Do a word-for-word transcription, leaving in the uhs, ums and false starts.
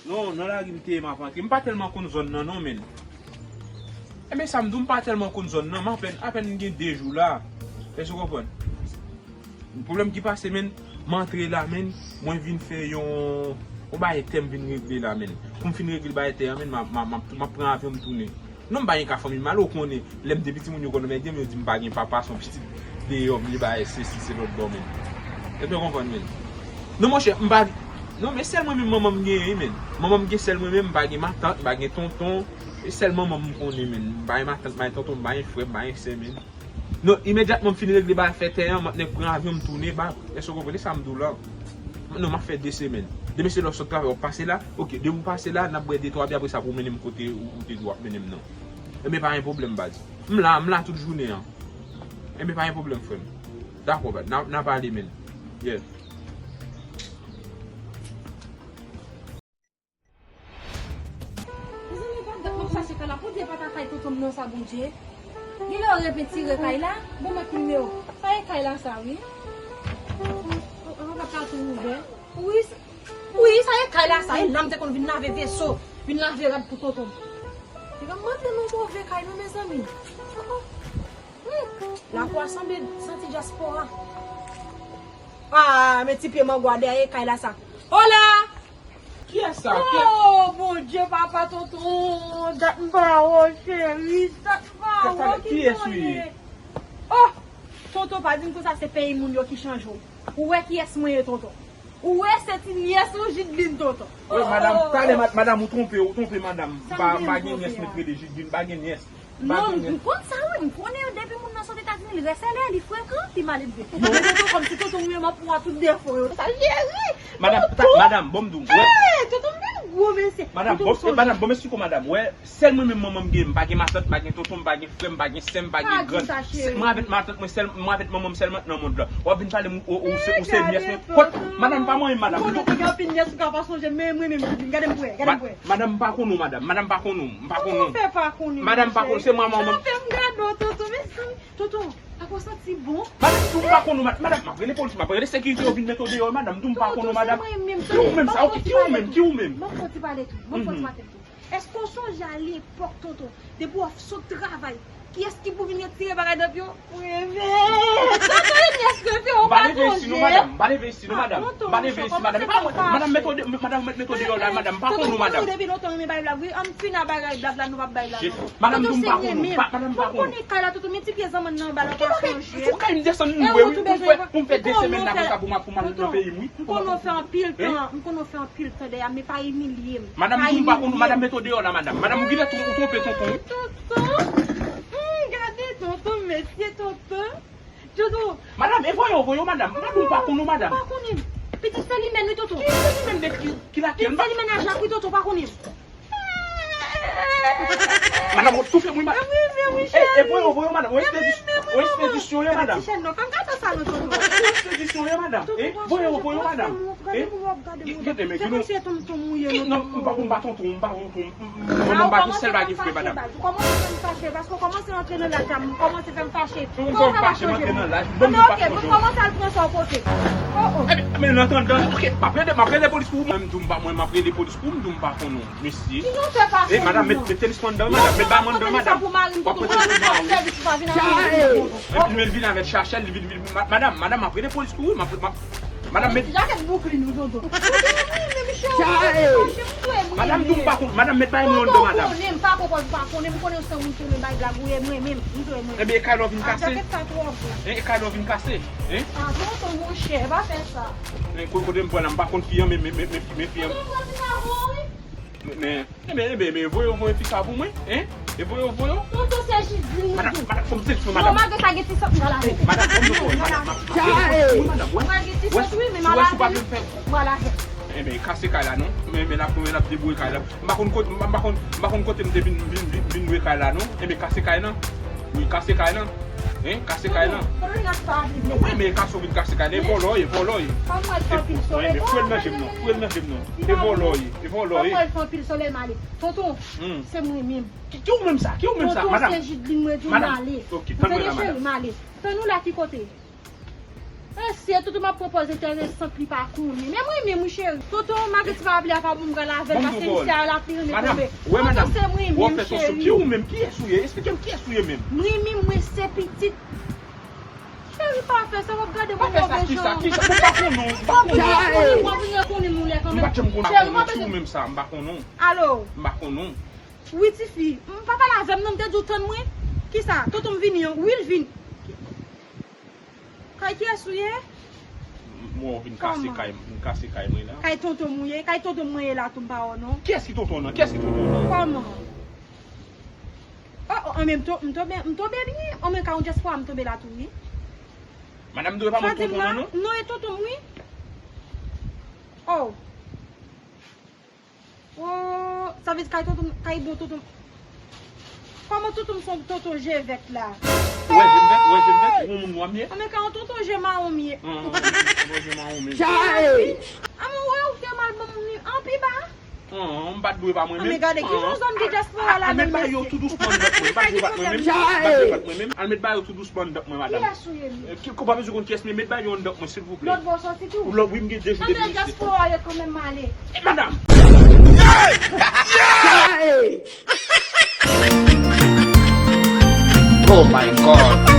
Non, nan lari m te ye m ap antre. M pa tèlman konn zòn nan non, menn. Enben, sa m di w, m pa tèlman konn zòn nan, m apèn, apèn m gen de jou la. Èske w konprann? Pwoblèm ki pase, menn, m antre la, menn, mwen vin fè yon, yon bagay tè m vin regle la, menn. Pou m fin regle bagay tè a, menn, m a, m a, m a, m ap pran avyon m tounen. Non, m pa gen ka fanmi m ale, ou konnen, lè m te piti, moun yo konn anmède m, yo di m pa gen papa, se yon pitit deyò m ye, bagay sesi, se lòt bò, menn. Èske w konprann, menn? Non, monchè, m pa, non, men sèl mwen menm manman m genyen, wi, menn. Manman m gen sèl mwen menm, m pa gen matant, m pa gen tonton. E sèl manman m konnen, menn. M pa gen matant, m pa gen tonton, m pa gen frè, m pa gen sè, menn. Non, imedyatman m fin regle bagay fè tè an, m ap nèk pran avyon m tounen, ba, èske w konprann sa m di w la? Non, m ap fè de semèn. Demen se lè w sot travay, w ap pase la. Oke, depi w pase la, n ap bwè de twa, epi apre sa pou w mennen m kote ou, ou te di w ap mennen m nan. Enben, pa gen pwoblèm, baz. M la, m la tout jounen an. Enben, pa gen pwoblèm, frè m. Dakò, baz. N a, n a pale, menn. Yeah. Mezanmi, pa dat m ap chache kay la. Bondye pa ta kay tonton m nan sa, Bondye. Genlè yo repentire kay la. Bon, mèt pou m yo. Sa e kay la sa, wi. An, an, pa ta tou ouvè. Wi, sa, wi, sa e kay la sa. E la m te konn vin lave veso, vin lave rad pou tonton m. Piga m rantre nan move kay, non, mezanmi. Oh, oh. Hmm. Lakou a sanble santi dyaspora. Ah, men ti pye mangwa dèyè kay la sa. Hola! Kiyès sa? Kiyès? Oh, Bondye, papa, tonton, dat m pa wè w, cheri, dat m pa wè w, ki konnen? Oh, tonton, pa di m konsa se peyi moun yo ki chanje w. Ou wè kiyès mwen ye, tonton? Ou wè se ti nyès ou, Jidlin, tonton. Wi, madam, talè, ma-, madam, ou twonpe, ou twonpe, madam. M pa, m pa gen nyès, met rele Jidlin, m pa gen nyès. Non, m konn sa, wi. M konnen depi moun nan sot Etazini, li resèle, li frekan, li maledve. Ou pa gen tonton kòmsi tonton ou menm ap pran tout defo yo. Sa cheri! Madam, ta-, madam, bon, m di w, wè. Hey, tonton m gen gwo mesye. Madam, bon, madam, bon, m esplike w, madam. Wè, sèl mwen menm manman m gen, m pa gen matant, m pa gen tonton, m pa gen frè, m pa gen sè, m pa gen grann. Mwen avèk matant mwen sèl, mwen avèk manman m sèlman nan mond lan. W ap vin pale m, ou, ou se, ou se nyès mwen. Kot, madam, pa manyen m, madam. Ou konnen te gen anpil nyès ou ka pa sonje, men mwen menm, gade m pou wè, gade m pou wè. Madam, m pa konn ou, madam. Madam, m pa konn ou. M pa konn ou. Kòman w fè pa konnen, monchè? Madam, m pa konn ou. Se mwen, manman. Sa fè m gade w, tonton, mezanmi. Tonton, pa konn santi bon. Madam, m pa konn ou, ma-, madam, m ap rele polis, m ap rele sekirite yo vin mete w deyò, madam. M pa konn ou, madam. Ki ou menm sa? Oke, ki ou menm? Ki ou menm? Ban m fè yon ti pale tou. Ban m fè yon ti pale tou. Èske w sonje alepòk, tonton, depi w ap sot travay, kiyès ki pou vin retire bagay nan pye w? Reve! Tonton Elias, reve, ou pa sonje. M pa leve isi non, madam. M pa leve isi non, madam. M pa leve isi, madam. E pa mwen. Madam, mete w de-, madam, mete w deyò la, madam. M pa konn ou, madam. Tonton, depi lontan, renmen bay blag, wi. An, m fin a bay blag la, nou p ap bay blag, non. Madam, tonton, m pa konn ou. Madam, m pa konn ou. Ou konnen kay la, tonton, men ti pye zanmann nan anba la, ou pa sonje. Fò kay m desann, m lwe, wi, pou m fè, pou m fè de semèn la konsa pou m, pou m al nan peyi m, wi. M konnen w fè anpil tan, m konnen w fè anpil tan dèyè m, men pa imilye m. Madam, m di w m pa konn ou, madam, mete w deyò la, madam. Madam, ou genlè twonpe tonton, wi. Tonton. Hmm, gade tonton, mesye tonton. Tonton. Madam, e voye w voye w, madam. M pa di w m pa konn ou, madam. Pa konnen m. Pitit se li menm, wi, tonton. Ki se li menm de ki, ki lakèl? Pitit se li menm a Jak, wi, tonton, pa konnen m. Madam, w ap toufe mwen, madam. E, e voye w voye w, madam. Yon ekspedisyon, yon ekspedisyon, wi, madam. Yon ekspedisyon, wi, madam. E voye w voye w, madam. E, gade, men, ki non. Non, m pa, m pa tonton, m pa tonton. Mwen menm pa gen sèl bagay frè, madam. Ou kòmanse fè m fache, paske w kòmanse rantre nan laj la, ou kòmanse fè m fache. Ou fè m fache, m antre nan laj. Anben, oke, pou kòmanse al pran sa w pote. Oh, oh. Ebyen, men, nan antandan, oke, m ap rele, m ap rele polis pou ou. Mwen, m di w m pa, mwen, m ap rele polis pou ou, m di w m pa konn ou, mesye. Ki non fè fache? E, madam, met, met tenis mwen anndan, madam, met bay mwen anndan, madam. W ap pran tenis mwen. Epi, men, vin avèk chachèl, li vin, vin, ma-, madam, madam, m ap rele polis pou ou, m ap, m ap, Madam, met. Jakèt Brooklyn, wi, tonton. Tonton, mwen menm, cheri, mwen menm, mwen menm. Madam, tou m pa konn, madam, met bay mwen anndan, madam. Tonton, konnen, m pa konprann, m pa konnen, m konnen se yon moun ki renmen bay blag, wi, mwen menm, m renmen. Ebyen, e kay la w vin kase? A, jakèt sa twò bon. Hein, e kay la w vin kase? Hein? A, tonton, monchè, pa fè sa. Hein, ko-, kote m pran la, m pa konn fi an, men, men, men, men, men fi an. Tonton, m pran ti kavon, wi. Men, men, Ebyen, ebyen, ebyen, voye, voye fi sa pou mwen, hein? E voye, voye. Tonton, se jis di m. Madam, madam, fò m sezi, madam. Non, malgre sa, gen ti sòt m pral avè l. Madam, fò m sezi, madam. Wi, madam, wè. Wè, gen ti sòt, wi, men m al avè l. M al avè l. Ebyen, kase kay la, non. Men, men, n ap, men, n ap debouye kay la. M pa konn kote, m pa konn, m pa konn kote m te vin, vin, vin, vin lwe kay la, non. Ebyen, kase kay la. Wi, kase kay la. Hein, kase kay la. Tonton, tonton, n ap pa vin. Wi, men kase w vin kase kay la. E vòlò, e vòlò. Pa m wè l fè anpil solèy. Men, fouye l nan je m, non. Fouye l nan je m, non. E vòlò, e vòlò. Pa m wè l fè anpil solèy, m ale. Tonton, se mwen menm. Ki, ki ou menm sa? Ki ou menm sa, madam? Tonton, se Jidlin, mwen di w m ale. Ou tande, cheri, m ale. Tann ou la ki kote? Mesye, Toto m ap pran pòz enteresan, li pa konnen. Men mwen menm, wi, cheri. Toto, malgre ti pa vle a pa bon, m pral avè l, paske misye a la pli renmen tonbe. Madanm, wè, madanm, se mwen menm, cheri. Ki ou menm? Kiyès ou ye? Esplike m kiyès ou ye menm. Mwen menm, mwen se pitit. Cheri, pa fè sa, w ap gade mwen move jan. Pa fè sa, kisa? Kisa? Mwen pa konnen w, m pa konnen w. W ap vin rekonnen m yon lè kanmenm. M pa janm konnen, m pa konnen w, ti ou menm sa, m pa konnen w. Alo? M pa konnen w. Wi, tifi, m pa pale avè m non, m te di w tann mwen. Kisa? Toto m vini an, wi, l vin. Kay kiyès ou ye? M wè w vin kase kay, vin kase kay mwen la. Kay tonton m ou ye? Kay tonton m mwen ye la tou, m pa wè w non. Kiyès ki tonton w nan? Kiyès ki tonton w nan? Kòman? Oh, oh, anmè, m to-, m tonbe, m tonbe byen. Anmè, ka yon dyaspora m tonbe la tou, wi. Madanm, m dwe pa mwen tonton w nan non? Non, e tonton m, wi. Oh. Oh, sa vle di kay tonton, kay bon tonton. Kòman tonton m se yon tonton je vèt la? Ou wè je m vèt, ou wè je m vèt, ou moun nwa m ye. Anmè, ka yon tonton je mawon m ye. An, tonton je mawon m ye. Chay! Anmè, ou wè ou te mal ban m ni anpi ba. An, m pa t dwe ba mwen menm. Anmè, gade, ki jan zòn de dyaspora la menm, mesye? Al met bagay yo tou dousman anndan mwen, m pa t dwe bat mwen menm. Chay! M pa t dwe bat mwen menm. Al met bagay yo tou dousman anndan mwen, madanm. Kiyès ou ye menm? Eh, ki, ou pa bezwen konn kiyès m ye, met bagay yo anndan mwen, silvouplè. Lòt bò w sòti tou. Lòt, wi, m gen de jou depi m soti. Anmè, dyaspora yo kanmenm m ale. Eh, madanm! Oh my God!